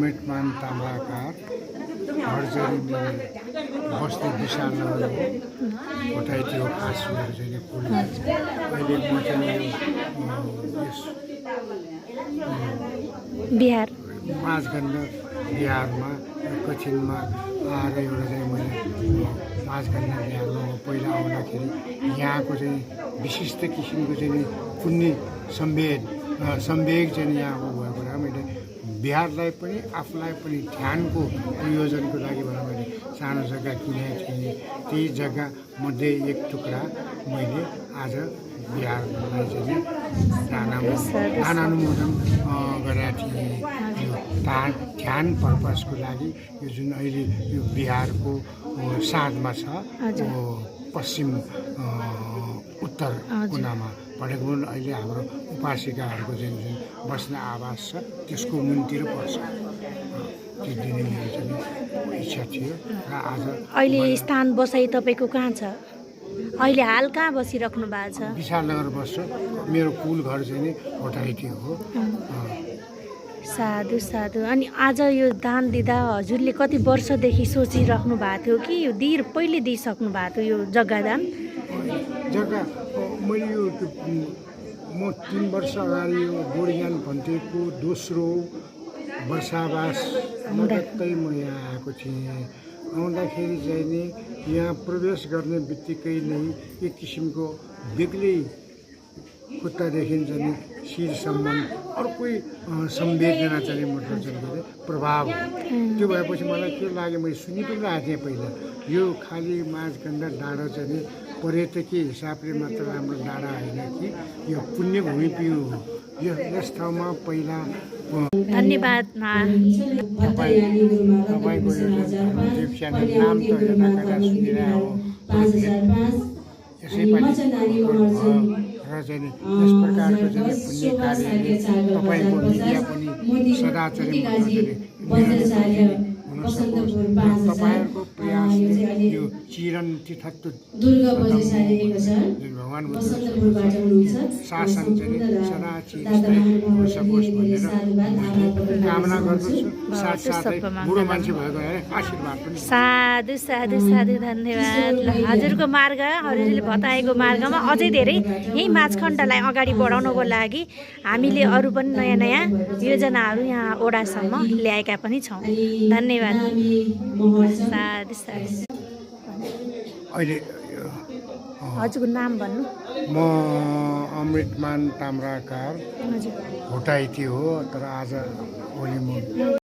अमृतमान ताम्राकार हर्जरी बस्ती विशाल नगर हो भोटाइ थियो खास मेरो चाहिँ कुल अहिले म चाहिँ यस बिहार माझगण्ड बिहारमा कच्छिनमा आएर एउटा चाहिँ मैले माझगण्ड बिहारमा म पहिला आउँदाखेरि यहाँको चाहिँ विशिष्ट किसिमको चाहिँ पुण्य सम्वेग चाहिँ यहाँको भएको र मैले बिहारलाई पनि आफूलाई पनि ध्यानको प्रयोजनको लागि भनेर मैले सानो जग्गा किनेको थिएँ। त्यही जग्गा मध्ये एक टुक्रा मैले आज बिहारलाई चाहिँ दान अनुमोदन गरेका थिएँ। यो ध्यान पर्पजको लागि यो जुन अहिले यो बिहारको साथमा छ पश्चिम उत्तर कुनामा भनेको अहिले हाम्रो उपासिकाहरूको जुन बस्ने आवास छ त्यसको मुनितिर पर्छ। त्यो दिने मेरो चाहिँ इच्छा थियो र आज अहिले स्थान बसाइ तपाईँको कहाँ छ? अहिले हाल कहाँ बसिराख्नु भएको छ? विशालनगर बस्छु। मेरो कुल घर चाहिँ नि भोटाइटी हो। साधु साधु। अनि आज यो दान दिँदा हजुरले कति वर्षदेखि सोचिराख्नु भएको थियो कि यो पहिले दिइसक्नु भएको थियो यो जग्गा दान? जग्गा मैले यो म 3 वर्ष अगाडि यो गोडीगान भन्टेको दोस्रो वर्षावास लगत्तै म यहाँ आएको थिएँ। आउँदाखेरि चाहिँ नि यहाँ प्रवेश गर्ने बित्तिकै नै एक किसिमको बेग्लै खुट्टा देखिन्छ नि शिरसम्म अर्कै संवेदना चाहिँ मतलब चाहिँ प्रभाव त्यो भएपछि मलाई के लाग्यो मैले सुनि पनि राखेको थिएँ पहिला यो खालि माझगण्ड डाँडा चाहिँ पर्यटकीय हिसाबले मात्र राम्रो डाँडा होइन कि यो पुण्य भूमि पनि हो। यस ठाउँमा पहिला धन्यवाद। तपाईँको नाम त यता सुनिरहेको यसैपालि र चाहिँ यस प्रकारको चाहिँ पुण्य कार्यले तपाईँको मिडिया पनि सदा चाहिँ तपाईँहरूको प्रयासले यो चिरन तीर्थत्व भगवान शासन चाहिँ सदा चिरस्थायी हुन सकोस् भनेर कामना गर्दछु। साथसाथै बुढो मान्छे भएको आशीर्वाद पनि। साधु साधु साधु धन्यवाद। ल हजुरको मार्ग हजुरले बताएको मार्गमा अझै धेरै यही माझखण्डलाई अगाडि बढाउनको लागि हामीले अरू पनि नयाँ नयाँ योजनाहरू यहाँ ओडासम्म ल्याएका पनि छौँ। धन्यवाद। साधु साधु। अहिले हजुरको नाम भन्नु? म अमृतमान ताम्राकार भोटाइती हो तर आज भोलि म